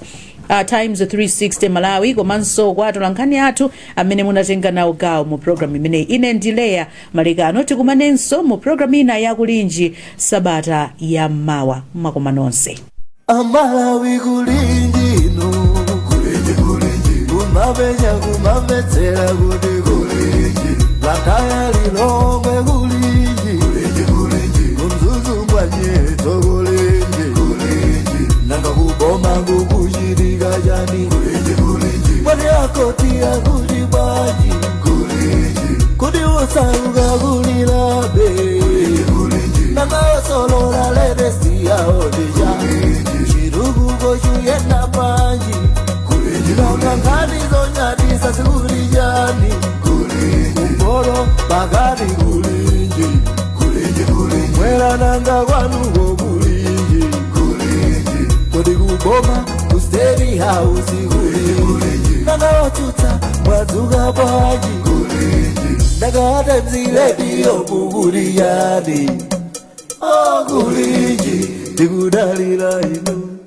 S2: Times 360 Malawi, komanso kwa atolankhani athu amene munatenga nawo gawo mu programu imeneyi. Ine ndi Leya Malekano. Tikumanenso mu programu ina yakulinji sabata ya mmawa. Mwakoma nonse.
S1: Amalawi, kulinji inu, kulinji, kulinji, kumapenya kumamvetsera kuti kulinji, Blantyre, Lilongwe, kulinji, kulinji, kulinji, kuMzuzu mbwanyetso, kulinji, kulinji, nanga kuboma kukuchitika chani? Kulinji, kulinji, mwati akoti akuti bwanji? Kulinji, kuti usauka kulilabe? Kulinji, nanga osolola latest yaodija chirukuko chuyenda panji? Nanga nkhani zonyadisa sikulijani? Kumporo pakati, kulinji, mwera nanga kwanuko, kulinji, kodi kuboma ku State House, kulinji, nanga otsutsa mwadzuka bwanji? Nanga Times Radio kukuliyani? Oh, kulinji, tikudalira inu.